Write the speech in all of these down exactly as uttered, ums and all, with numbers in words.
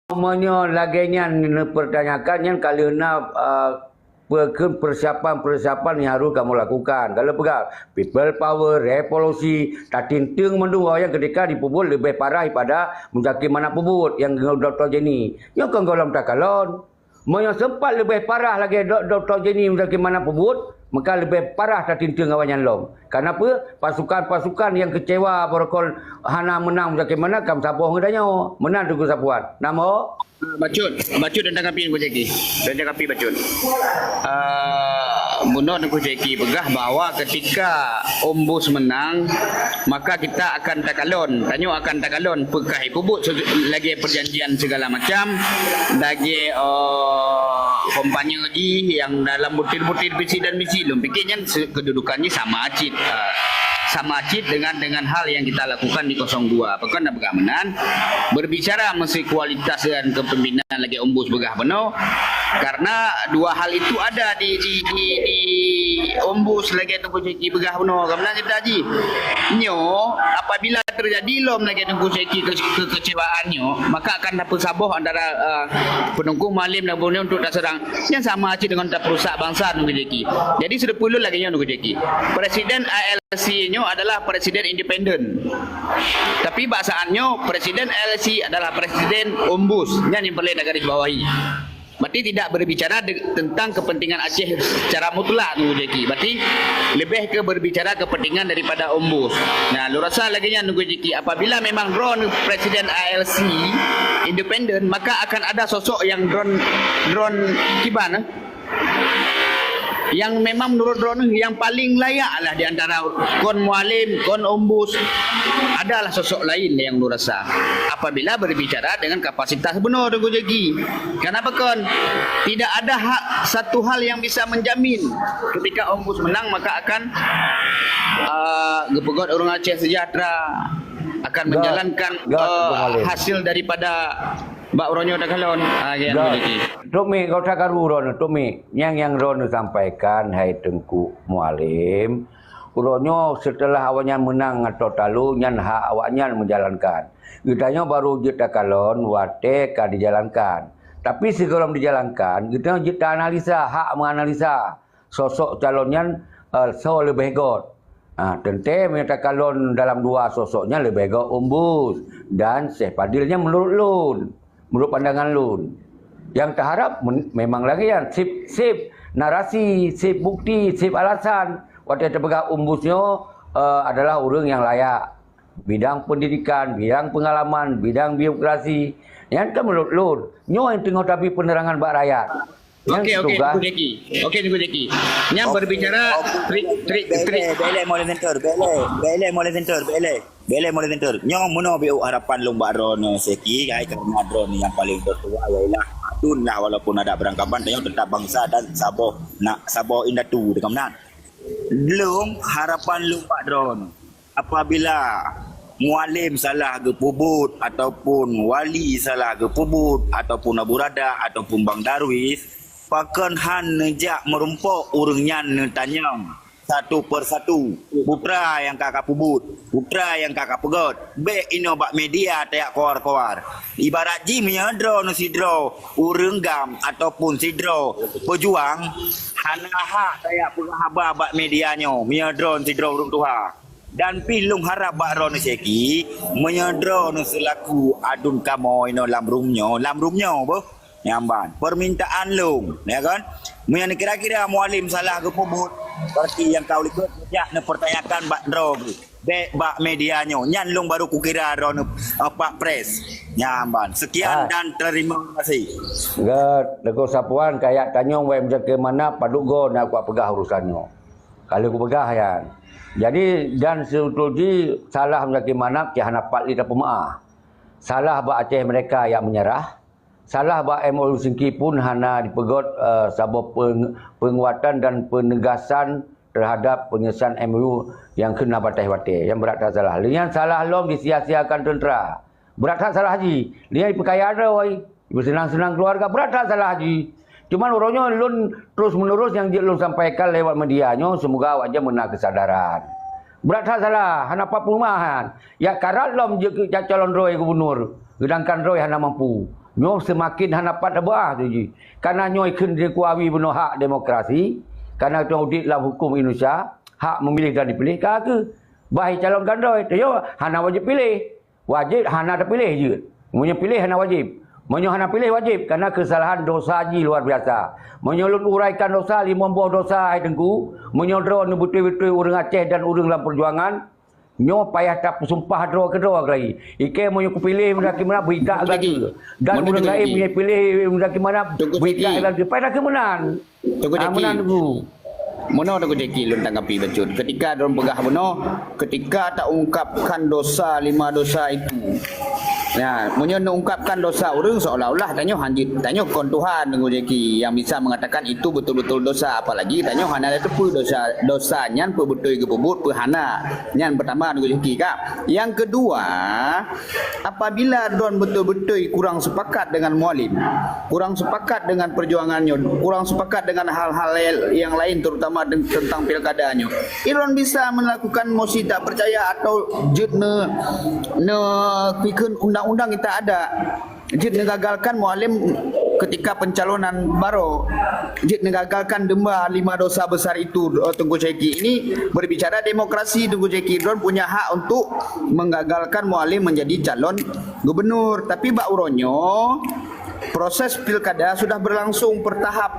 Meunyoe lagée nyan neupeurtanyakan, nyan ka lheueh na, eh, peue kheun persiapan-persiapan nyang harôh kamoe lakukan. Ka lheueh peugah, people power, revolusi, tatinteung mandum awaknyan keudika jipeubuet leubeh parah daripada Muzakir Manaf peubuet nyang ngon Dokto Jenny. Nyoe kon gohlom takalon. Meunyoe seumpat leubeh parah lagée Dok-, Dokto Jenny Muzakir Manaf peubuet, maka leubeh parah tatinteung awaknyan lom. Kenapa? Pasukan-pasukan nyang keucewa barokon hana meunang Muzakir Manaf ka meusaboh ngon tanyoe. Meunan Teungku Sapuan. Namo? Bacut, bacut teuntang kapi Teungku Zaki. Teuntang kapi bacut. Ah, bunoe Teungku Zaki peugah bahwa ketika Ombus meunang, maka kita akan takalon, tanyoe akan takalon peue ka jipeubuet se-, lagée perjanjian segala macam, lagée, eh, kampanye jih nyang dalam butir-butir visi dan misi. Lôn pikir nyan se-, kedudukan jih sama cit, eh, sama cit dengan, dengan hal yang kita lakukan di kosong dua. Pakon na peugah meunan, berbicara meusé kualitas dan kepemimpinan lagée Ombus peugah bunoe, karena dua hal itu ada di, di, di, di Ombus lagée Teungku Zaki peugah bunoe. Ka meunan cerita jih. Nyoe, apabila terjadi lom lagée Teungku Zaki ke-, kekecewaan nyoe, maka akan tapeusaboh antara, eh, Teungku Mualem dan bunoe untuk taseurang. Nyan sama cit dengan tapeurusak bansa Teungku Zaki. Jadi, seudeupeu lôn lagée nyoe Teungku Zaki. Presiden A L C nyoe adalah presiden independen. Tapi bak saat nyoe, presiden A L C adalah presiden Ombus. Nyan nyang peureulée tagaris bawahi. Berarti tidak berbicara de-, tentang kepentingan Aceh secara mutlak Teungku Zaki. Berarti lebih ke berbicara kepentingan daripada Ombus. Nah, lôn rasa lagée nyan Teungku Zaki, apabila memang droeneuh presiden A L C independen, maka akan ada sosok yang droen, droen kiban, eh? Yang memang menurut droeneuh yang paling layak lah di antara kon Mualem, kon Ombus, adalah sosok lain yang lôn rasa. Apabila berbicara dengan kapasitas bunoe Teungku Zaki. Kenapa kon? Tidak ada hak, satu hal yang bisa menjamin ketika Ombus menang maka akan, ah, geupeugét ureuëng Aceh Sejahtera akan Gak, menjalankan, gak, eh, Teungku Mualem. Hasil daripada bak uroe nyoe takalon. Ah, ya, Gak, Teungku Zaki. Tok Mik, gak usah karu droeneuh, Tok Mik. Nyang, nyang droeneuh sampaikan, hai Teungku Mualem, uroe nyoe seuteulah awaknyan meunang atau talo, nyan hak awaknyan meujalankan. Geutanyoe barô jeuet takalon watée ka dijalankan. Tapi sigohlom dijalankan, geutanyoe jeuet taanalisa, hak meuanalisa sosok calon nyan, eh, soe leubeh göt. Ha, teuntée meunyoe takalon dalam dua sosok nyan leubeh göt Ombus dan Syeh Fadil nyan menurut lôn, menurut pandangan lôn. Nyang taharab men-, memang lagée nyan, sip, sip narasi, sip bukti, sip alasan. Watée tapeugah Ombus nyoe, eh, adalah ureuëng nyang layak. Bidang pendidikan, bidang pengalaman, bidang birokrasi. Nyan kan menurut lôn. Nyoe nyang teungoh tabi penerangan bak rakyat. Nyang Oke, oke, tugas Teungku Zaki. Oke, Teungku Zaki. Nyang Oke, berbicara oke. Trik, trik, Bele, trik. Bele, Mualem Center, bele, bele, Mualem Center, bele. Bele, Mualem Center. Nyoe meunoe biuk harapan lôn bak droeneuh Zaki, hai karena droeneuh nyang paling tertua ialah adun lah walaupun ada berangkapan, tapi tetap bangsa dan saboh nak saboh indatu deungon meunan. Lôn harapan lôn bak droeneuh. Apabila Mualem salah geupeubuet ataupun Wali salah geupeubuet ataupun Abu Rada ataupun Bang Darwis, pakon han neujak meurumpok ureuëng nyan neutanyong satu persatu, peue nyang ka kapeubuet, peue nyang ka kapeugét. Bék inoe bak media tajak koar-koar. Ibarat jih meunyoe droeneuh sidroe ureuëng GAM ataupun sidroe peujuang, hana hak tajak peugah haba bak media nyoe meunyoe droeneuh sidroe ureuëng tuha. Dan pih lôn harab bak droeneuh Zaki, meunyoe droeneuh seulaku adun kamoe inoe lam room nyoe, lam room nyoe boh, nyan ban. Permintaan lôn, ya kan? Meunyoe kira-kira Mualem salah geupeubuet, berarti nyang ka u likot jak neupeurtanyakan bak droe geuh. Bék bak media nyoe, nyan lôn baru kukira droeneuh, eh, pak pres. Nyan ban. Sekian Ah. dan terima kasih. Gét, Teungku Sapuan, kayak tanyong wai Muzakir Manaf padub goe na kupeugah urusan nyoe. Ka lheueh kupeugah nyan. Jadi, dan seutul jih salah Muzakir Manaf cit hana pat lé tapeumeuáh. Salah bak Aceh Merdeka nyang meunyeurah. Salah bak M O U Singki pun hana jipeugét, eh, saboh peng-, peunguatan dan peunegasan teuhadap peunyeulasan M O U nyang kheun na batée-batée. Nyang brat that salah. Lheueh nyan salah lom jisia-siakan teuntra. Brat that salah jih. Lheueh nyan jipeukaya droe. Beuseunang-seunang keuluwarga, brat that salah jih. Cuman uroe nyoe lôn terus-menerus nyang jeuet lôn sampaikan lewat media nyoe, seumoga awak nyan meuna keusadaran. Brat that salah, hana pat peumeuáhan. Ya karat lom jeuet keu calon droe gubunur, seudangkan droe hana mampu. Nyoe seumaken hana pat tabeuah tu jih. Kana nyoe kheun Teungku Awi bunoe hak demokrasi, kana tanyoe udeb lam huköm Indonesia, hak meumiléh dan dipiléh ka keuh. Bah calon gandoi, tanyoe hana wajéb piléh. Wajéb hana tapiléh jeuet. Meunyoe piléh hana wajéb. Meunyoe hana piléh wajéb, kana keusalahan dosa jih luar biasa. Meunyoe lôn uraikan dosa limong boh dosa hai Teungku, meunyoe droeneuh beutôi-beutôi ureuëng Aceh dan ureuëng lam peujuangan, nyoe payah tapeusumpah droe keudroe lagi. Ikei meunyoe kupiléh meunan kimeunang beuidak lagi. Dan ureuëng laén meunyoe piléh meunan kimeunang beuidak lagi. Payah takeumeunang. Teungku Jaki. Meunan Teungku. Meunoe Teungku Jaki lôn tanggapi bacut. Ketika droen peugah bunoe, ketika taungkapkan dosa lima dosa itu. Ya, meunyoe neuungkapkan dosa ureuëng seolah-olah tanyoe hanjeuet, tanyoe kon Tuhan Teungku Jaki yang bisa mengatakan itu betul-betul dosa, apalagi tanyoe hana teupeue dosa, dosa nyan peubeutôi geupeubuet peuhana. Nyan pertama Teungku Jaki ka. Yang kedua, apabila droen beutôi-beutôi kurang sepakat dengan Mualem, kurang sepakat dengan perjuangan nyoe, kurang sepakat dengan hal-hal yang lain terutama tentang pilkada nyoe, droen bisa melakukan mosi tak percaya atau jeuet ne, ne pikir undang-undang kita ada. Jeuet negagalkan Mualem ketika pencalonan baru. Jeuet negagalkan demba lima dosa besar itu, eh, Teungku Syeki. Ini berbicara demokrasi, Teungku Syeki. Droen punya hak untuk menggagalkan Mualem menjadi calon gubernur. Tapi bak uroe nyoe, proses pilkada sudah berlangsung bertahap.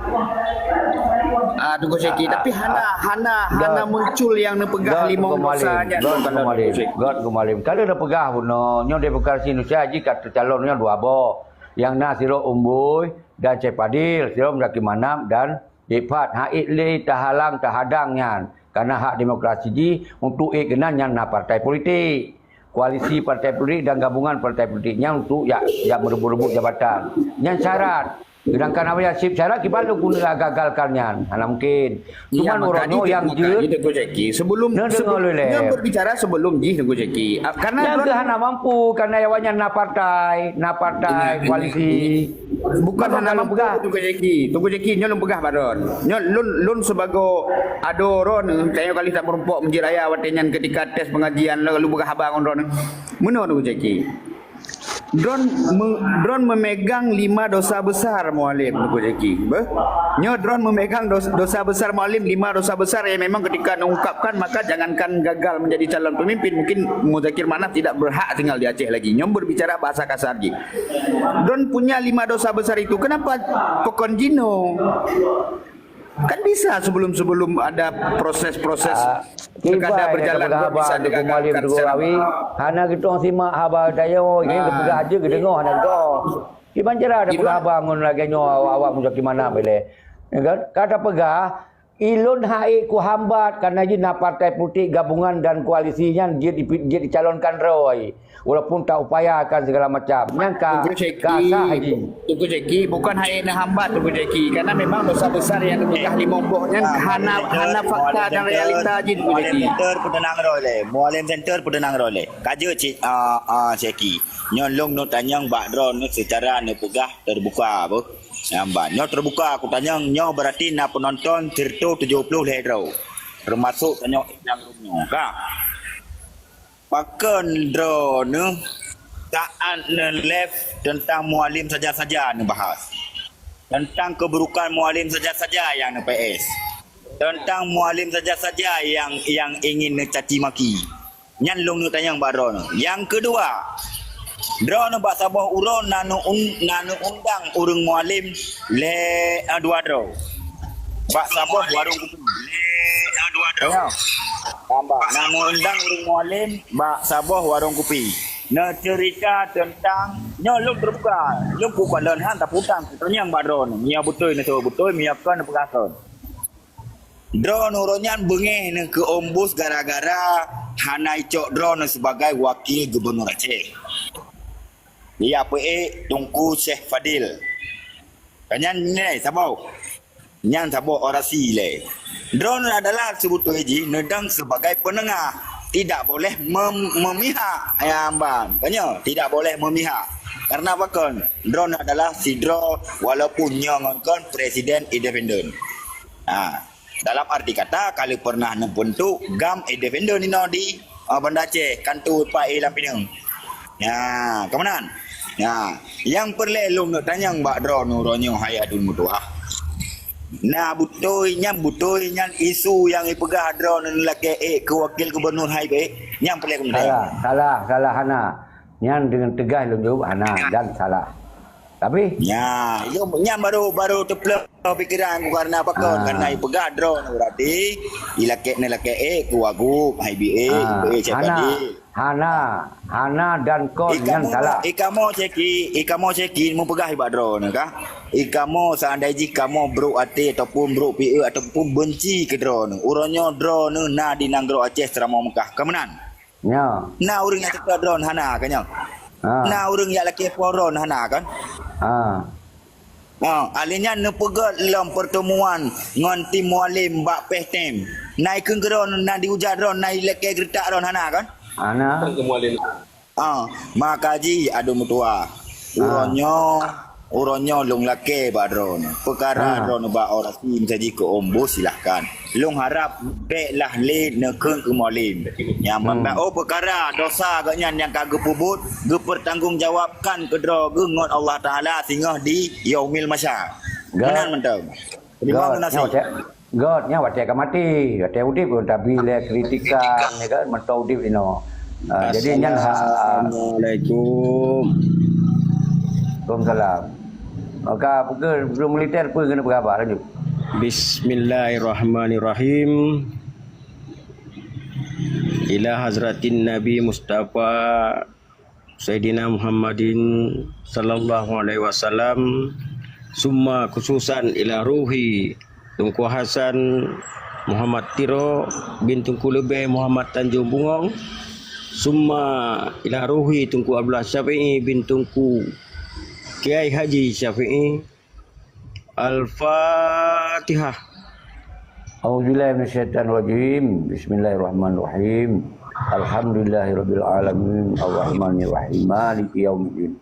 Ah, Teungku Syeki. Tapi hana, hana, hana muncul yang neupeugah limong dosa nyan, Teungku Syeki. Teungku Syeki. Kalau neupeugah bunoe, nyoe demokrasi Indonesia jih ka teucalon nyoe dua boh. Nyang na sidroe Umbui dan Syed Fadil, sidroe Muzakir Manaf dan Syed Fad. Hana ék lé tahalang, tahadang nyan. Karena hak demokrasi jih untuk ék keunan nyan na partai politik. Koalisi partai politik dan gabungan partai politik nyan untuk jak, jak meureubeut-reubot jabatan. Nyan syarat. Sedangkan awak nyang syiek syarat, kiban lôn guna gagalkan nyan. Hana mungkin. Cuman uroe nyoe nyang jeuet, Teungku Syeki. Sebelum, sebelum, berbicara sebelum jih, Teungku Syeki. Ah, karena nyang keuh hana mampu, karena awak nyan na partai, na partai, koalisi. Bukan hana mampu, Teungku Syeki. Teungku Syeki, nyoe lôn peugah bak droen. Nyoe lôn, lôn sibagoe adoe droen, tanyoe kali that meurumpok Meujid Raya watée nyan ketika tes pengajian, lalu peugah haba ngon droen. Meunoe, Teungku Syeki. Droen me-, droen memegang lima dosa besar, Mualem, Teungku Syeki. Beh? Nyoe droen memegang dos-, dosa besar, Mualem, lima dosa besar yang memang ketika neuungkapkan, maka jangankan gagal menjadi calon pemimpin, mungkin Muzakir Manaf tidak berhak tinggal di Aceh lagi. Nyoe berbicara bahasa kasar jih. Droen punya lima dosa besar itu, kenapa pakon jinoe? Kan bisa sebelum-sebelum ada proses-proses sekadar berjalan pun bisa digagalkan secara. Hana geutueng simak haba tanyoe, ini geupeugah aja geudeungoe hana geutueng. Kiban cara tapeugah haba ngon lagée nyoe awak-awak Muzakir Manaf ilée. Ya kan? Ka tapeugah, ilôn hana ék kuhambat karena jih na partai politik gabungan dan koalisi nyan jeuet dipi-, jeuet dicalonkan droe. Walaupun taupayakan segala macam. Nyan ka, Teungku Syeki, ka sah jih. Teungku Syeki, bukan hana neuhambat, Teungku Syeki. Karena memang dosa besar yang neupeugah limong boh nyan hana, hana fakta dan realita jih, Teungku Syeki. Mualem Center peuteunang droe lé. Mualem Center peuteunang droe lé. Ka jeuet cit, ah, ah, Syeki. Nyoe lôn neutanyong bak droeneuh secara neupeugah terbuka, beuh. Nyang ban. Nyoe terbuka, kutanyong, nyoe berarti na penonton sireutoh tujoh ploh lhée droe. Termasuk tanyoe nyang nyoe, ka. Pakon droeneuh saát neu-live teuntang Mualem saja-saja neubahas? Teuntang keuburukan Mualem saja-saja nyang neu-P S? Teuntang Mualem saja-saja nyang, nyang ingin neucaci maki? Nyan lôn neutanyong bak droeneuh. Nyang keudua, droeneuh bak saboh uroe na neuun-, na neuundang ureuëng Mualem lhée, ah, dua droe. Bak saboh warong kupi. Tanyoe. Tambah. Na meuundang ureuëng Mualem bak saboh warong kupi. Neuceurita teuntang nyoe lôn teubuka. Lôn buka lôn han taputang. Tanyong bak droeneuh. Meunyoe beutôi neutoh beutôi, meunyoe kon neupeugah kon. Droeneuh uroe nyan beungéh neuh keu Ombus gara-gara hana icok droeneuh sibagai wakil gubunur Aceh. Iya peuék Teungku Syekh Fadil. Ka nyan nilai saboh. Nyan saboh orasi ilée. Droeneuh adalah seubeutôi jih neudong sibagai peunengah, tidak boleh mem-, memihak. Nyang ban, ka nyoe, tidak boleh memihak. Karena apa kon? Droeneuh adalah sidroe walaupun nyoe ngon kon presiden independen. Ha, dalam arti kata, ka lheueh pernah neubeuntuk GAM independen inoe di, ah, Banda Aceh, kantor Pak E lam Pinang. Ya, keumanan? Nah, nyang peureulée lôn neuk tanyong bak droeneuh uroe nyoe, hai Adun Meutuah. Na beutôi nyan, beutôi nyan isu nyang ipeugah droeneuh lakée ék keu wakil gubernur, hai bék? Nyang peureulée keu Salah, salah, salah hana. Nyan deungon teugas lôn jaweueb hana dan salah. Tapi? Nya, nyan baru, baru teuplôh pikiran ku karena apa kon? Ah. Karena ipeugah droeneuh berarti ilakée, neulakée ék keu wagub, hai bék, Ah, bék siapa hana. Hana, hana dan kon nyan salah. I kamoe syeki, i kamoe syeki meupeugah bak droeneuh kah? I kamoe seandai jih kamoe brok até ataupun brok piôh ataupun benci keu droeneuh. Uroe nyoe droeneuh na di nanggroe Aceh seuramoe Mekah. Ka meunan? Nyo. Na ureuëng nyang teuka droeneuh hana kan nyoe? Ha. Na ureuëng nyang lakée po droeneuh hana kan? Ha. Ha, alèh nyan neupeugét lom peurteumuan ngon tim Mualem bak Peh Tem. Na ikheun keu droeneuh, na diuja droeneuh, na ilakée geureutak droeneuh hana kan? Hana. Ha, maka jih Adun Meutuah. Ha. Uroe nyoe, uroe nyoe lôn lakée bak droeneuh. Peukara Ha. droeneuh bak orasi meusaji keu ombos silahkan. Lôn harab bék lah lé neukheun keu Mualem. Nyang Hmm. bak, oh, peukara dosa geuh nyan nyang ka geupeubuet, geupeurtanggong jawabkan keudroe geuh ngon Allah Taala singoh di Yaumil Mahsyar. Gét. Meunan mantong. Terima Gét. kasih. Nyoe cak, gét, nyoe watée ka maté, watée udeb pun tabi lé kritikan, ya kan, mantong udeb inoe. Ah, jadi nyan ha- Assalamualaikum. Waalaikumsalam. Maka peue, sebelum militer peue keuneuk peugah haba lanjut. Bismillahirrahmanirrahim. Ila hadratin Nabi Mustafa Sayyidina Muhammadin sallallahu alaihi wasallam, summa khususan ila ruhi Teungku Hasan Muhammad Tiro bin Teungku Leubeh Muhammad Tanjung Bungong, summa ila ruhi Teungku Abdullah Syafi'i bin Teungku Kiai Haji Syafi'i. Al-Fatihah. A'udzubillahi minasyaitonirrajim. Bismillahirrahmanirrahim. Alhamdulillahirabbil alamin. Arrahmanirrahim. Maliki yaumiddin.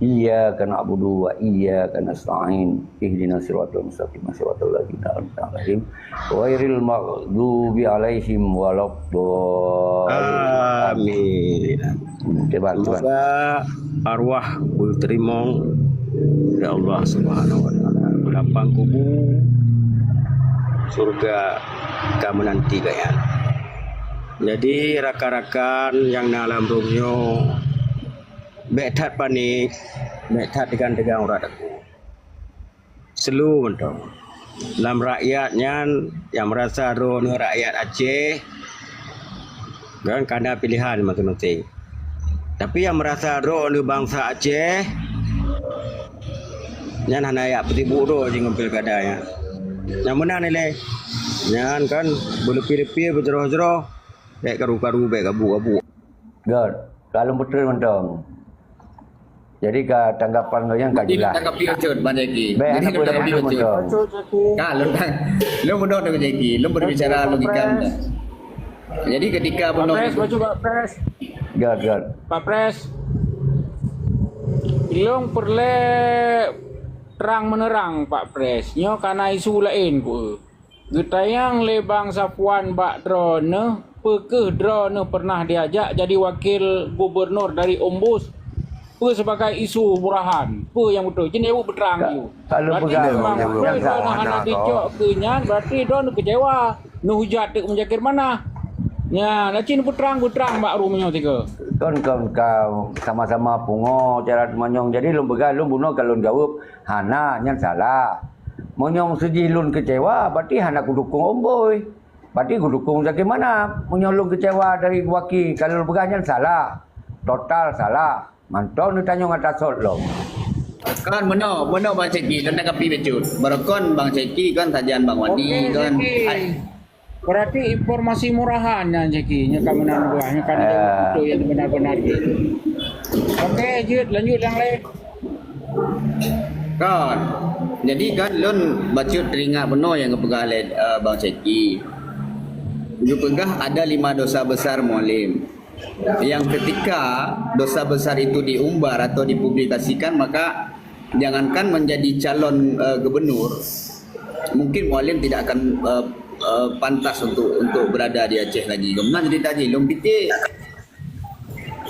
Iyyaka na'budu wa iyyaka nasta'in. Ihdinas siratal mustaqim. Siratal ladzina an'amta 'alaihim. Ghairil maghdubi 'alaihim waladdallin. Amin. Hmm, coba, coba. Semoga arwah beuteurimong lé Allah Subhanahu wa Taala. Lapang kubu, syurga ka meunanti gobnyan. Jadi, rakan-rakan nyang na lam room nyoe, bék that panik, bék that teugang-teugang urat aku. Seulu mantong. Lam rakyat nyan nyang meurasa droeneuh rakyat Aceh, kan, ka na piléhan maséng-maséng. Tapi nyang meurasa droeneuh bansa Aceh, nyan hana jak peusibuk droe jih ngon pilkada nyan. Nyang meunan ilée, nyan kan beuleupie-leupie, beujroh-jroh, bék karu-karu, bék gabuk-gabuk. Gét, ka lôn beutôi mantong. Jadi ka tanggapan gobnyan ka jeulaih. Tanggapi Ucut, Bang Jaki. Baik, jadi, anak lôn tanggapi Ucut. Ka, lôn tang-, lôn meudoh Bang Jaki, lôn berbicara logika. Jadi ketika Pak Pres, baca Pak Pres. Gét, gét. Pak Pres. Lôn peureulée terang meuneurang, Pak Pres. Nyoe ka na isu laén ku. Geutanyong lé Bang Safwan bak droeneuh, peu kheueh droeneuh pernah diajak jadi wakil gubernur dari Ombus? Peu sebagai isu murahan? Peu nyang beutôi? Jeuet jaweueb beutrang. Ka-, yue. Kalau berarti peugah memang nyang beutôi droeneuh hana dicok keu nyan, berarti droeneuh keucewa. Neuhujat teuk Muzakir Manaf. Nyan, na cit neubeutrang-beutrang bak rumoh nyoe tiga. Kon, kon ka sama-sama pungo cara teumanyong. Jadi lôn peugah, lôn bunoe ka lôn jaweueb, hana, nyan salah. Meunyoe seujih lôn keucewa, berarti hana kudukong Ombus. Berarti kudukong Muzakir Manaf. Meunyoe lôn keucewa dari wakil, kalau lôn peugah nyan salah. Total salah. Mantong neutanyong ata sot lom. Kon meunoe, meunoe Bang Syeki, lôn tanggapi bacut. Baroekon Bang Syeki, kon sajan Bang Wani, okey, kon. Syeki. Hai. Berarti informasi murahan nyan, Syeki. Nyoe ka meunan buah, nyoe ka jaweueb beutôi nyang benar-benar jih. Okey, jeuet lanjut nyang laén. Kon. Jadi kan lôn bacut teuringat bunoe nyang geupeugah lé, eh, Bang Syeki. Geupeugah ada lima dosa besar Mualem. Yang ketika dosa besar itu diumbar atau dipublikasikan, maka jangankan menjadi calon, eh, gubernur, mungkin Mualem tidak akan, eh, eh, pantas untuk, untuk berada di Aceh lagi. Geumantöng jadi tadi, lôn pike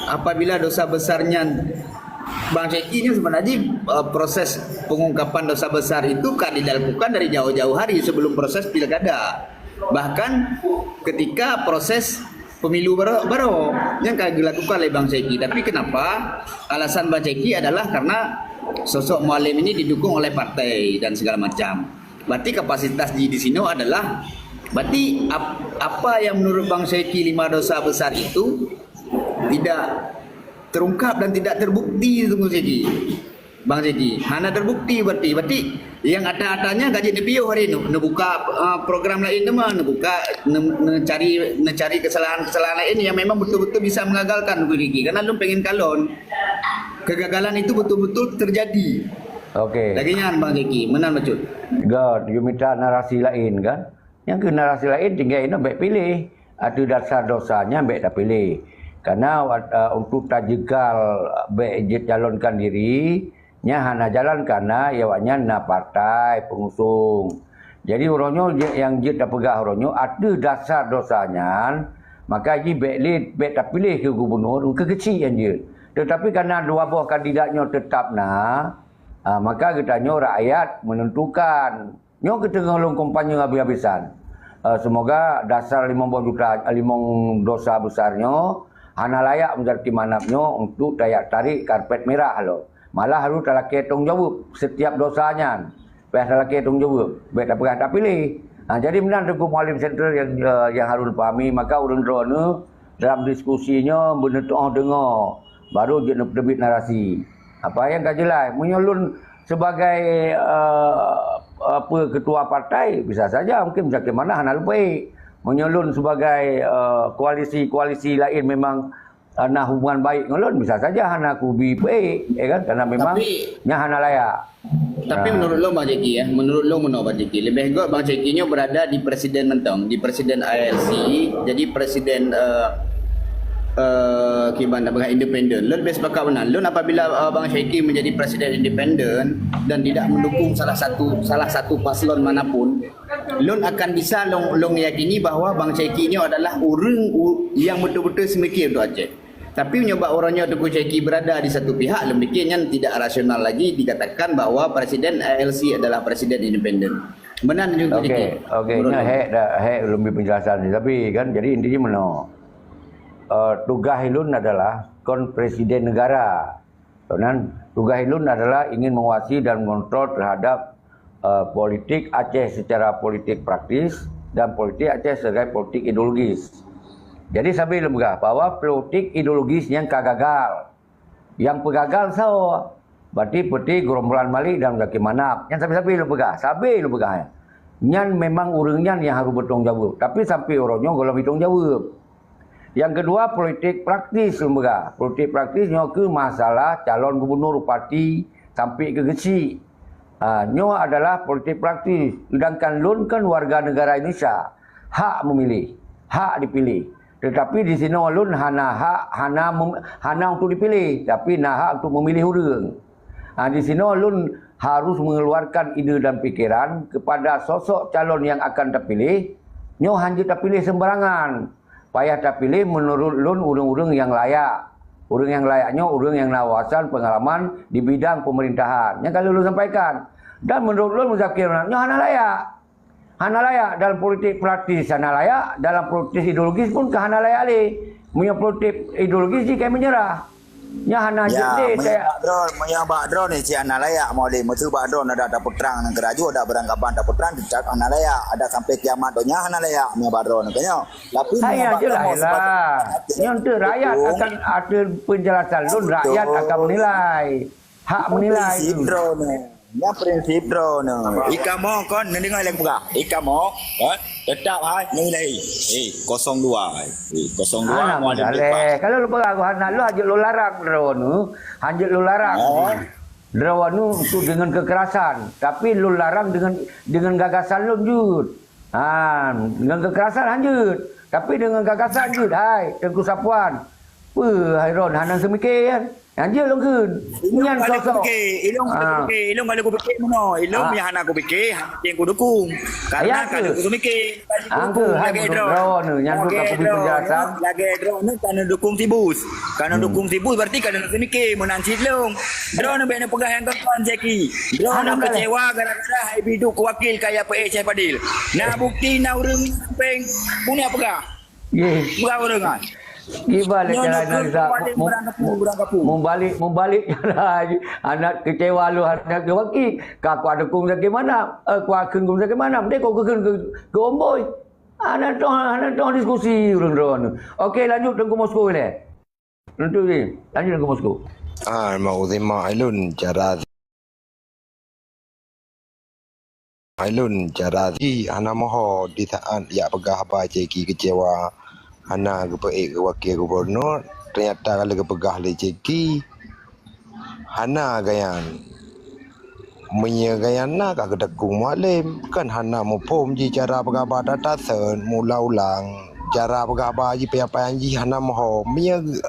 apabila dosa besar nyan Bang Syeki ni sebenarnya, eh, proses pengungkapan dosa besar itu ka dilakukan dari jauh-jauh hari sebelum proses pilkada. Bahkan ketika proses pemilu baru, baru yang ka dilakukan oleh Bang Syeki. Tapi kenapa? Alasan Bang Syeki adalah karena sosok Mualem ini didukung oleh partai dan segala macam. Berarti kapasitas di, di sini adalah, berarti ap-, apa yang menurut Bang Syeki lima dosa besar itu tidak terungkap dan tidak terbukti itu, Bang Syeki. Bang Syeki, hana terbukti berarti. Berarti yang ata-atanya gaji nepiôh hari ni, neubuka, uh, program lain teuma, neubuka, ne-, neucari, neucari kesalahan-kesalahan lain yang memang betul-betul bisa mengagalkan Bang Syeki. Karena lôn pengen kalon. Kegagalan itu betul-betul terjadi. Okey. Lagèe nyan Bang Syeki, meunan bacut. Gèt, yue mita narasi lain kan? Nyang keu narasi laén tinggai inoe bèk piléh. Ateueh dasar dosa nyan bèk tapiléh. Karena, eh, untuk tajegal bèk jeuet calonkan diri, nyan hana jalan karena awaknyan na partai pengusung. Jadi uroe nyoe jeuet, nyang jeuet tapeugah uroe nyoe ateueh dasar dosa nyan, maka jih bèk lé, bèk tapiléh keu gubunur, keu keuchik nyan jeuet. Tetapi karena dua boh kandidat nyoe teutap na, ah, maka geutanyoe rakyat menentukan. Nyoe keuteungoh lôn kampanye habis-habisan. Eh, seumoga dasar limong boh juta, eh, limong dosa besar nyoe hana layak meujadi manab nyoe untuk tajak tarek karpet mirah lom. Malah harôh talakèe tanggung jaweueb setiap dosa nyan. Payah talakèe tanggung jaweueb, bèk tapeugah tapiléh. Ha, jadi meunan Teungku Mualem Center nyang, eh, nyang harôh pahami, maka ureueng droeneuh dalam diskusi nyoe beuneutoh deungoe, baru jeuet neuteubiet narasi. Apa nyang ka jeulaih, meunyoe lôn sebagai, eh, apa, ketua partai, bisa saja mungkin Muzakir Manaf hana lôn peuék. Meunyoe lôn sebagai, eh, koalisi-koalisi laén memang, eh, na hubungan baik ngon lôn, bisa saja hana kubi peuék, ya kan? Karena memang Tapi nyan hana layak. Tapi, ah, menurut lôn, Bang Jacky, ya, menurut lôn meunoe, Bang Jacky, lebih gèt Bang Jacky nyoe berada di presiden mantong, di presiden I L C, jadi presiden, eh, eh, kiban dak peugah independen. Lôn lebih sepakat meunan. Lôn apabila, eh, Bang Jacky menjadi presiden independen dan tidak mendukung salah satu, salah satu paslon manapun, lôn akan bisa lôn, lôn yakini bahwa Bang Jacky nyoe adalah ureueng u-, yang betul-betul seumiké untuk Aceh. Tapi meunyoe bak uroe nyoe Teungku Syeki berada di satu pihak, lôn pikir nyan tidak rasional lagi dikatakan bahwa presiden I L C adalah presiden independen. Meunan Teungku Syeki. Okey, okey. Nyoe hek dah, hek lôn bri penjelasan ni. Tapi kan, jadi intinya meunoe. Eh, tugaih lôn adalah kon presiden negara. Kan, tugaih lôn adalah ingin mengawasi dan mengontrol terhadap, eh, politik Aceh secara politik praktis dan politik Aceh sebagai politik ideologis. Jadi, sabe lôn peugah bahwa politik ideologis nyang ka gagal. Nyang peugagal soe? Berarti peuti Gerombolan Malik dan Zaki Manaf. Nyan sabe-sabe lôn peugah. Sabe lôn peugah. Nyan memang ureueng nyan nyang harôh beutanggung jaweueb. Tapi sampai uroe nyoe gohlom itanggung jaweueb. Nyang keudua, politik praktis lôn peugah. Politik praktis nyoe keuh masalah calon gubunur, bupati, sampai keu keuchik. Ha, nyoe adalah politik praktis. Sedangkan lôn kan warga negara Indonesia, hak memilih, hak dipilih. Tetapi di sinoe lôn hana hak, hana mem-, hana untuk dipilih, tapi na hak untuk memilih ureueng. Ha, di sinoe lôn harus mengeluarkan ide dan pikiran kepada sosok calon yang akan terpilih. Nyoe hanjeuet tapilih sembarangan. Payah tapilih menurut lôn ureueng-ureueng nyang layak. Ureueng nyang layak nyoe ureueng nyang na wawasan pengalaman di bidang pemerintahan. Nyang ka lôn sampaikan. Dan menurut lôn Muzakir nyoe hana layak. Hana layak dalam politik praktis, hana layak dalam politik ideologis pun ka hana layak lé. Meunyoe politik ideologis jih ka menyerah. Nyan hana jeuet lé. Ya, meunyoe bak droe, meunyoe bak droe ni cit hana layak, Maulid. Meuseu bak droe ada tapeutrang ngon keuraju, ada beurangkaban tapeutrang, teutab hana layak. Ada sampai kiamat donya hana layak meunyoe bak droe ni, kan nyoe. Tapi meunyoe bak kamoe sebagai rakyat, nyoe tu rakyat akan, ateueh penjelasan lôn, rakyat akan menilai. Hak menilai. Prinsip droe ni. Nyan prinsip droe ni. Ikamoe kon neudeungoe lé peugah. Ikamoe, eh, tetap hai nilai. Eh, kosong dua. Eh, kosong dua. Anak modaleh. Kalau lôn peugah hana lôn hanjeuet lôn larang droe ni. Hanjeuet lôn larang. Oh. Droe ni untuk dengan kekerasan, tapi lôn larang dengan, dengan gagasan lôn jeuet. Ha, dengan kekerasan hanjeuet, tapi dengan gagasan jeuet. Hai, Teungku Sapuan. Peue hai droe hana seumiké kan? Nyan jeuet lôn kheun. Ilôn nyan ka lheueh sosok. Kupike, ilôn ka lheueh kupike, ilôn ka lheueh kupike meunoe. Ilôn nyang hana kupike, hana kuceng kudukung. Karena ka lheueh kuseumiké. Kudukung lagèe droe. Droeneuh nyan ka lheueh kupike. Lagèe droeneuh ka neudukung si Bus. Ka neudukung si Bus, berarti ka neuseumiké meunan cit lôn. Droeneuh bèk neupeugah nyang kon-kon, Zaki. Droeneuh kecewa gara-gara hai biduek keu wakil kaya P A Syekh Fadil. Na bukti, na ureueng sampéng, peue nyang peugah. Peugah ureueng kan. Kiban lé cara nyan, Ustaz. Meubalek, meubalek cara aneuk kecewa lôn aneuk keu wakil. Ka kuat dukung Zaki Manaf, eh, kuat kheun keu Zaki Manaf. Deh kok kheun keu, keu Omboi. Hana toh, hana toh diskusi ureueng droeneuh. Oke, lanjut Teungku Moskow lé. Lanjut, lanjut Teungku Moskow. Ah, mau terima ilun cara Ilôn cara jih hana moho di saat jak peugah haba Ceki keucewa hana geupeuék keu wakil gubunur, teunyata ka lheueh geupeugah lé Ceki hana geuyan. Meunyoe geuyan na ka geuteukung Mualem, kan hana muphom jih cara peugah haba that-that seuet meuulang-ulang. Cara peugah haba jih, payah-payah jih hana moho. Meunyoe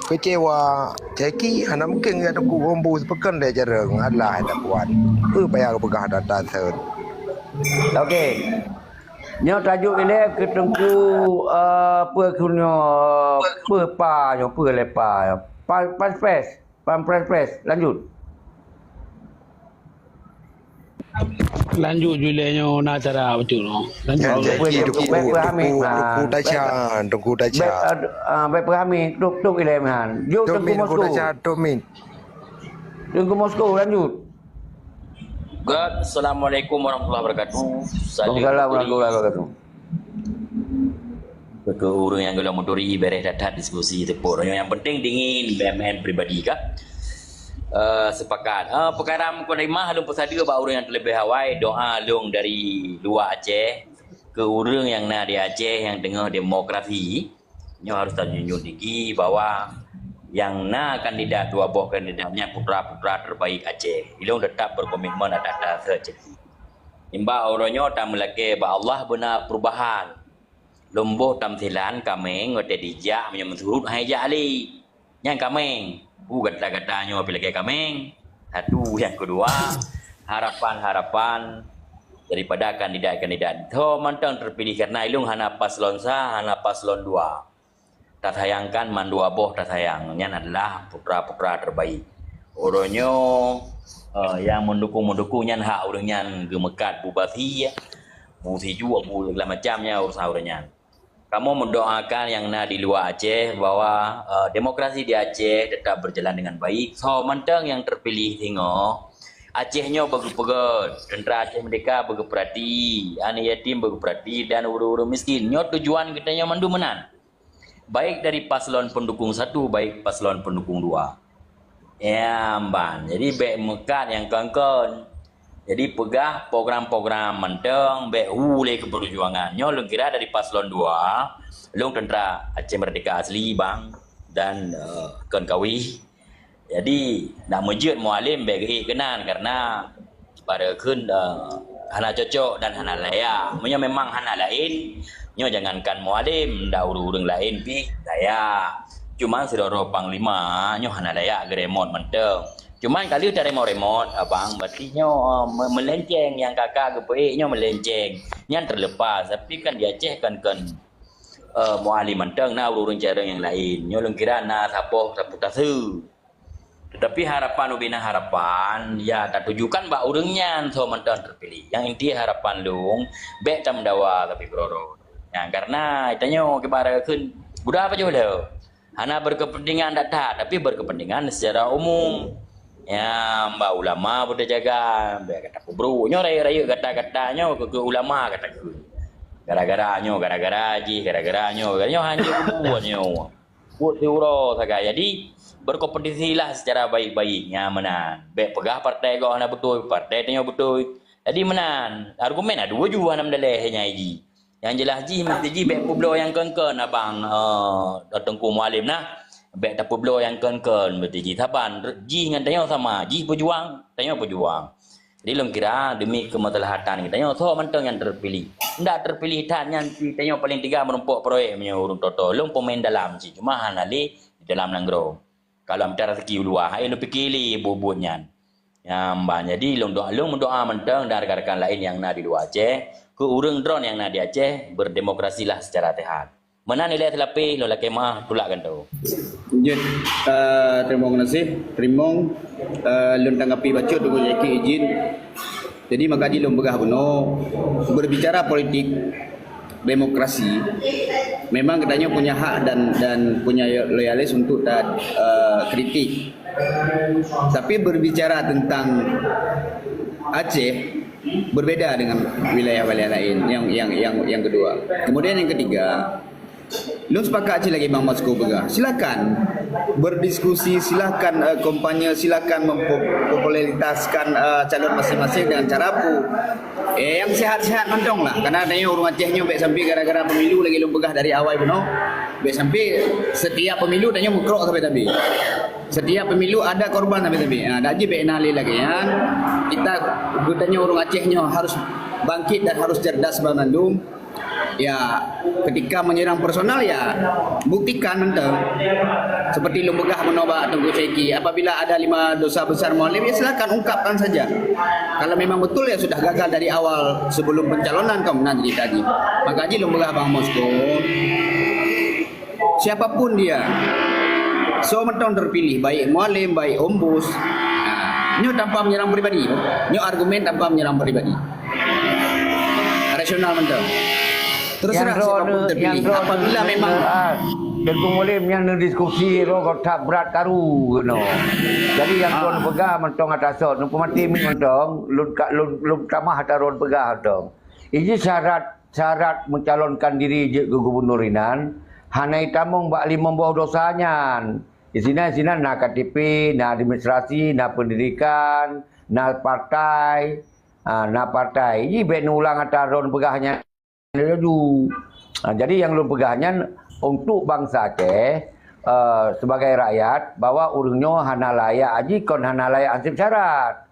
keucewa, Ceki hana mungken geuteukung Omboi seupeukan lé jareueng, alah hana kuat. Peue payah geupeugah that-that seuet. Oke. Nyoe tajok ilèe keu Teungku, eh, peue kheun nyoe, peue pa nyoe, peue lé pa nyoe. Pa, pa, pes. Pampres-pres, lanjut. Lanjut ju lé nyoe na acara bacut nyoe. Lanjut. Nyan Oke, jaki baik, Teungku, baik, Teungku, Hamid. Teungku, Teungku Tasha, Teungku Tasha. Baik, ah, baik, Hamid. Tok, tok ilé man. Jom Teungku Moskow. Teungku Tasha, Teungku Moskow, lanjut. Assalamualaikum warahmatullahi wabarakatuh. Waalaikumsalam warahmatullahi wabarakatuh. Keu ureueng nyang gohlom meuturi, bereh that-that diskusi teupot. Nyang penting dingin, main-main pribadi kah? Eh, sepakat. Eh, peukara mukadimah lôn peusadeue bak ureueng nyang terlebih awai, doa lôn dari luwa Aceh keu ureueng nyang na di Aceh nyang teungoh demokrasi. Nyoe harus tajunjung tinggi bahwa nyang na kandidat, dua boh kandidat nyan putra-putra terbaik Aceh. Ilôn tetap berkomitmen atas-atas Ceki. Nibak uroe nyoe tameulakée bak Allah beuna perubahan. Lôn boh tamsilan kaméng watée dijak meunyoe meusurut hai jak lé. Nyan kaméng. Peue gata-gata nyoe pih lagée kaméng. Satu, nyang keudua, harapan-harapan daripada kandidat-kandidat. Soe mantong terpilih, karena ilôn hana paslon sa, hana paslon dua. Tasayangkan mandua boh tasayang. Nyan adalah putra-putra terbaik. Uroe nyoe, eh, nyang meudukung-meudukung nyan hak ureueng nyan geumeukat bubasi, bu sijuek, bu segala macam nyan urusan ureueng nyan. Kamoe mendoakan nyang na di luwa Aceh bahwa, eh, demokrasi di Aceh tetap berjalan dengan baik. Soe mantong nyang terpilih singoh, Aceh nyoe beugeupeugét, teuntara Aceh Merdeka beugeupeurati, aneuk yatim beugeupeurati dan ureueng-ureueng miskin. Nyoe tujuan geutanyoe mandum meunan. Baik dari paslon pendukung satu, baik paslon pendukung dua. Ya, ban. Jadi, bék meukat nyang kon-kon. Jadi, peugah program-program mantong, bék hu lé keu peujuangan. Nyoe lôn kira dari paslon dua, lôn teuntara Aceh Merdeka asli, bang, dan, eh, kon kawi. Jadi, nak meujeuet Mualem bék geuék keunan, karena Bara kheun, eh, hana cocok dan hana layak. Meunyoe memang hana laén, nyoe jangankan Mualem, dak ureueng-ureueng laén pih layak. Cuman sidroe-droe panglima nyoe hana layak geuremot mantong. Cuman ka lheueh taremot-remot, abang, berarti nyoe, eh, me-, meulenceng nyang ka-ka geupeuék nyoe meulenceng. Nyan terlepas, tapi kan di Aceh kan, kan, eh, Mualem mantong na ureueng-ureueng carông nyang laén. Nyoe lôn kira na saboh sapu tase. Tetapi harapan ubena harapan, ya, tatujukan bak ureueng nyan soe mantong terpilih. Nyang inti harapan lôn, bék tameudawa sabe keudroe-droe. Nyan, karena tanyoe kiban kheun, buda pajoh lé. Hana berkepentingan that-that, tapi berkepentingan secara umum. Ya, bak ulama beuteujaga, bék gata peubrok. Nyoe rayeuk-rayeuk gata-gata nyoe keu, keu ulama gata kheun. Gara-gara nyoe, gara-gara jih, gara-gara nyoe, gara-gara nyoe hana kubu nyoe. Buet siuroe sagai. Jadi, berkompetisilah secara baik-baik. Nyan meunan. Bék peugah partai gob hana beutôi, partai tanyoe beutôi. Jadi meunan. Argumen adu ju hana meudaleh nyan jih. Nyang jeulaih jih meusti jih bék peubloe nyang kon-kon abang, eh, Teungku Mualem nah. Bék tapeubloe nyang kon-kon meusti jih. Saban jih ngon tanyoe sama. Jih peujuang, tanyoe peujuang. Jadi lôn kira demi keumaslahatan geutanyoe, soe mantong nyang terpilih. Ndak terpilih that nyan, geutanyoe paléng teuga meurumpok proyek meunyoe ureueng toto. Lôn peumaén dalam cit, cuma hana lé di dalam nanggroe. Kalau mita rezeki u luwa, hai lôn pike lé buet-buet nyan. Nyan ban, jadi lôn doa, lôn meudoa mantong dan rakan-rakan laén nyang na di luwa Aceh, keu ureuëng droen nyang na di Aceh, berdemokrasilah secara sehat. Meunan ilée seulapeh, lôn lakée meuah, tulak kantô. Jeuet, eh, teurimong geunaséh, teurimong, eh, lôn tanggapi bacut Teungku Jacky izin. Jadi, maka jih lôn peugah bunoe, berbicara politik demokrasi, memang geutanyoe punya hak dan, dan punya loyalis untuk ta-, eh, kritik. Tapi berbicara tentang Aceh, berbeda dengan wilayah-wilayah lain. Yang, yang, yang, yang kedua. Kemudian yang ketiga, lôn sepakat cit lagée Bang Masko peugah. Silakan berdiskusi, silakan, eh, kampanye, silakan mempopularitaskan, eh, calon masing-masing dengan cara pu. Eh, nyang sehat-sehat mantong lah. Karena tanyoe ureuëng Aceh nyoe bék sampai gara-gara pemilu lagée lôn peugah dari awai bunoe. Bék sampai setiap pemilu tanyoe meukrok sabe-sabe. Setiap pemilu ada korban sabe-sabe. Ha, dak jih bék na lé lagée nyan. Kita, geutanyoe ureuëng Aceh nyoe harus bangkit dan harus cerdas banmandum. Ya, ketika menyerang personal, ya, buktikan mantong. Seperti lôn peugah bunoe bak Teungku Syeki, apabila ada lima dosa besar Mualem, ya, silakan ungkapkan saja. Kalau memang betul, ya, sudah gagal dari awal sebelum pencalonan, kan meunan cerita jih. Maka jih lôn peugah Bang Mosko, siapapun dia, soe mantong terpilih, baik Mualem, baik Ombus, ha, nyoe tanpa menyerang pribadi, nyoe argumen tanpa menyerang pribadi. Rasional mantong. Terserah siapapun terpilih. Apabila memang, ah, Teungku Mualem nyan neudiskusi roh that brat karu keunoe. Jadi nyang, ah, droen peugah mantong atas sot, neupeumati mic mantong, lôn ka, lôn, lôn tamah ata droen peugah mantong. Iji syarat, syarat mencalonkan diri jeuet keu gubunur inan, hana itamong bak limong boh dosa nyan. Disinan, sinan na K T P, na administrasi, na pendidikan, na partai, ha, na partai. Iji bék neulang ata droen peugah nyan laju. Ha, jadi nyang lôn peugah nyan untuk bansa Aceh, eh, sebagai rakyat, bahwa ureuëng nyoe hana layak aji kon hana layak ansip syarat.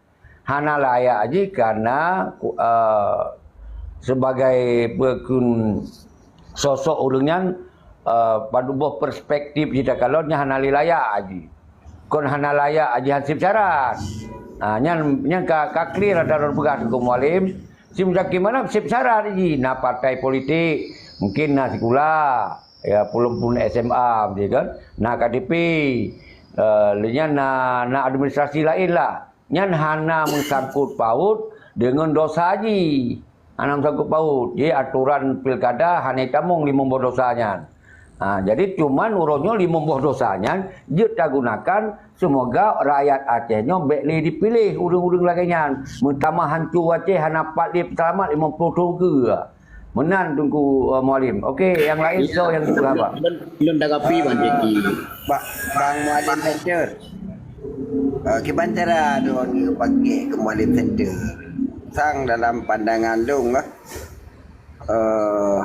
Hana layak jih karena, eh, sebagai peukun sosok ureuëng nyan, eh, padub boh perspektif jih takalon nyan hana lé layak jih. Kon hana layak jih hansip syarat. Ha, nyan, nyan ka, ka clear ata droen peugah Teungku Mualem. Si Muzakir Manaf sip syarat jih. Na partai politik, mungkin na sikula, ya, pulom pun S M A, betul kan? Na K T P, eh, lheueh nyan na, na administrasi laén lah. Nyan hana meusangkut paut deungon dosa jih. Hana meusangkut paut. Jadi, atoran pilkada hana tamong limong boh dosa nyan. Ha, jadi, cuman uroe nyoe limong boh dosa nyan jeuet tagunakan, seumoga rakyat Aceh nyoe bék lé dipiléh ureuëng-ureuëng lagée nyan. Meutamah hanco Aceh hana pat lé peuseulamat limong ploh thon keue. Meunan Teungku, eh, Mualem. Okey, nyang laén soe nyang teupeugah, Bang? Lôn, lôn tanggapi, Bang Jacky. Ba-, Bang Mualem Center. Eh, kiban cara droen geupakék keu Mualem Center. Sang dalam pandangan lôn lah. Eh,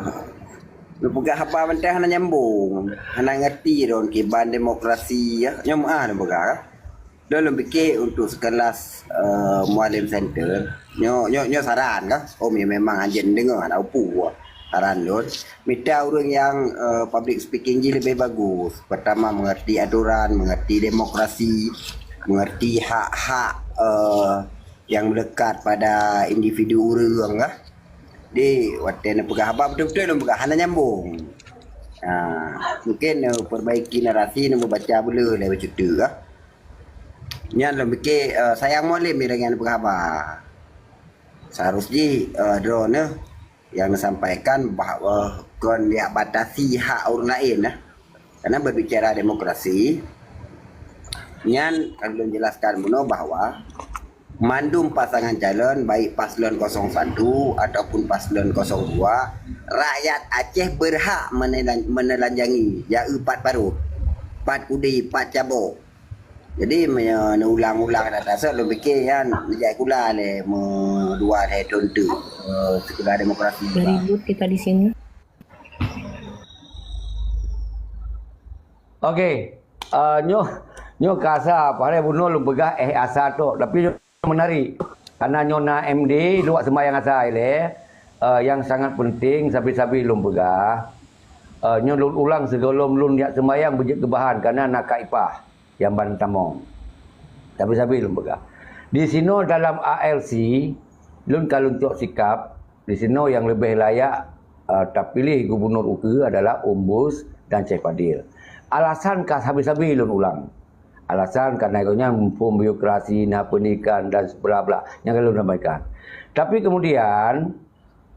neupeugah haba mantong hana nyambung, hana ngerti droen kiban demokrasi, ya. Nyoe meuah neupeugah, kan? Lôn, lôn pike untuk sekelas, eh, Mualem Center. Nyoe, nyoe, nyoe saran kah? Oh, me-, memang hanjeuet deungoe, hana upu. Saran lôn, mita ureuëng nyang, eh, public speaking jih leubeh bagus. Pertama, mengerti aturan, mengerti demokrasi, mengerti hak-hak, eh, yang melekat pada individu ureuëng kah. Di watée neupeugah haba beutôi-beutôi lôn peugah hana nyambung. Ha, mungkin neuperbaiki narasi, neumeubaca beuleu lé bacut teuk kah. Nyan lôn pike, eh, sayang Mualem nyan lagée nyan peugah haba. Seharus jih, eh, droeneuh nyang neusampaikan bahwa kon jak batasi hak ureuëng laén, nah. Karena berbicara demokrasi, nyan ka lôn jelaskan bunoe bahwa mandum pasangan calon, baik paslon kosong satu ataupun paslon kosong dua, rakyat Aceh berhak menelan-, menelanjangi, ya, pat parot, pat kudi, pat cabok. Jadi, me-, neuulang-ulang dah tasok, lôn pike nyan neujak sikula lé meudua lhée thon teuk, eh, sikula demokrasi. Dah ribut kita di sini. Okey. Ah, nyoe, nyoe ka asa, padahai bunoe lôn peugah, eh, asa tok, tapi nyoe menarik. Karena nyoe na M D, luwat sembahyang asa ilée, eh, yang sangat penting, sabe-sabe lôn peugah. Eh, nyoe lôn ulang sigohlom lôn jak sembahyang beujeuet keu bahan, karena na kaipah. Jamban Tamong. Sabe-sabe lôn peugah. Di sinoe dalam A L C, lôn ka lôn cok sikap, di sinoe nyang leubeh layak, eh, tapiléh gubunur ukeue adalah Ombus dan Syekh Fadil. Alasan ka sabe-sabe lôn ulang. Alasan karena gobnyan muphom birokrasi, na peunikan dan bla bla nyang ka lôn sampaikan. Tapi kemudian,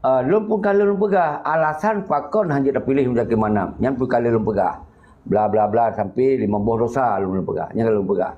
eh, lôn pun ka lôn peugah alasan pakon hana jeuet tapiléh Muzakir Manaf. Nyan pun ka lôn peugah. Bla bla bla sampai lima boh dosa lôn peugah. Nyang ka lôn peugah.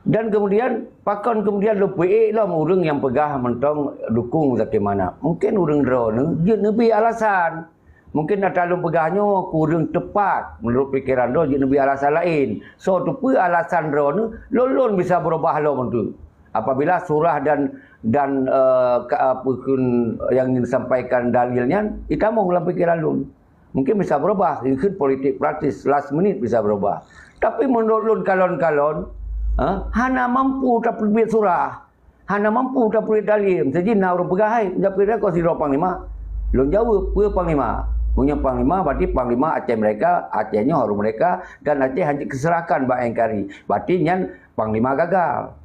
Dan kemudian, pakon kemudian lôn peuék lom ureuëng nyang peugah mantong dukung Muzakir Manaf. Mungkin ureuëng droeneuh jeuet neubi alasan. Mungkin ata lôn peugah nyoe kureueng teupat meunurot pikeran droe, jeuet neubi alasan laén. Soe teupeue alasan droeneuh, lôn, lôn bisa beurubah lom tu. Apabila surah dan, dan, eh, ka, apa kheun nyang disampaikan dalil nyan, itamong lam pikeran lôn. Mungkin bisa beurubah, ikheun politik praktis, last minute bisa beurubah. Tapi meunurot lôn kalon-kalon, eh, hana mampu tapeubiet surah. Hana mampu tapeubiet dalil. Meusaji na ureuëng peugah, "Hai, tapeubiet kon sidroe panglima." Lôn jaweueb, "Peue panglima?" Meunyoe panglima, berarti panglima Aceh mereka, Aceh nyoe harus mereka, dan Aceh hana jeuet keuseurahkan bak N K R I. Berarti nyan panglima gagal.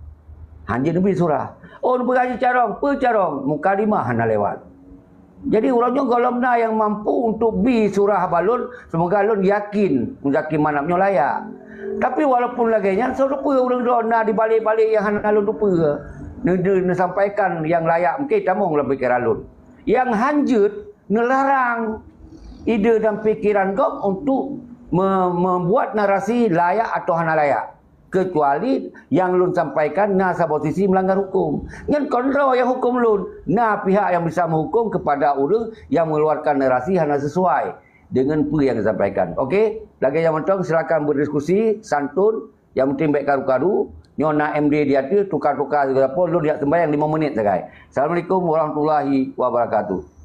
Hana jeuet neubi surah. Oh, neupeugah jih carông, peue carông? Mukalimah hana lewat. Jadi, uroe nyoe gohlom na nyang mampu untuk bi surah bak lôn, seumoga lôn yakin Muzakir Manaf nyoe layak. Tapi walaupun lagée nyan, soe teupeue ureuëng droe na di balek-balek nyang hana lôn teupeue. Neu-, neu-, neusampaikan nyang layak mungken tamong lam pikeran lôn. Nyang hanjeuet neularang ide dan pikeran gob untuk me-, membuat narasi layak atau hana layak. Kecuali nyang lôn sampaikan na saboh sisi meulanggar huköm. Nyan kon droe nyang huköm lôn. Na pihak nyang bisa meuhuköm kepada ureuëng nyang mengeluarkan narasi hana sesuai dengan peue nyang disampaikan. Oke, lagée nyan mantong silakan berdiskusi santun. Yang penting baik karu-karu. Nyoe na M D di ateueh, tukar-tukar segala pun, lôn jak sembahyang lima menit sagai. Assalamualaikum warahmatullahi wabarakatuh.